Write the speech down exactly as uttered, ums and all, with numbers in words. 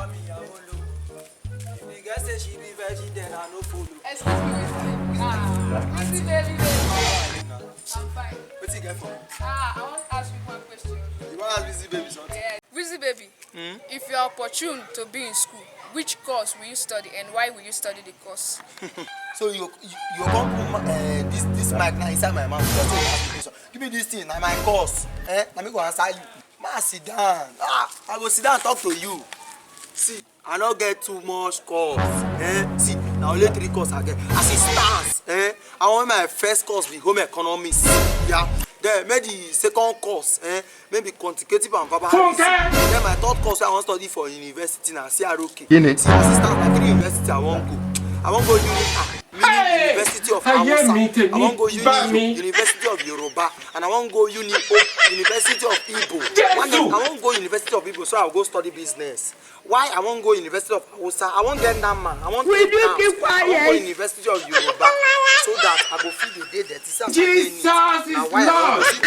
If the girl say she be virgin, then I no follow. Excuse me, Wizzy baby. Ah, Wizzy baby, baby. I'm fine. Wetin you get for me? Ah, I want to ask you one question. You wan ask Wizzy baby something? Yeah. Wizzy baby, if you are opportune to be in school, which course will you study and why will you study the course? So you you, you come put my, uh, this this mic now inside my mouth. You just say you ask me question. Give me this thing, na my course. Eh? Na me go answer you. Ma, sit down. Ah, I go sit down talk to you. See, I no get too much course. Eh? See, na only three course I get. As it stands, eh? I want my first course be home economics. Yeah. Then make the second course, eh? Maybe quantitative and verbal analysis. Then my third course wey I wan study for university na C R O K. Gini? See, as it stands, na three university I wan go. I wan go uni ah, meaning University of Hausa. I wan go uni University of Yoruba, and I wan go uni University of Igbo. One day I wan go University of Igbo, so I go study business. Why I wan go University of Hausa? I wan get that man. I wan take down. I wan go University of Yoruba, so that I go fit dey dey there. See as I dey neat. Na why I wan go see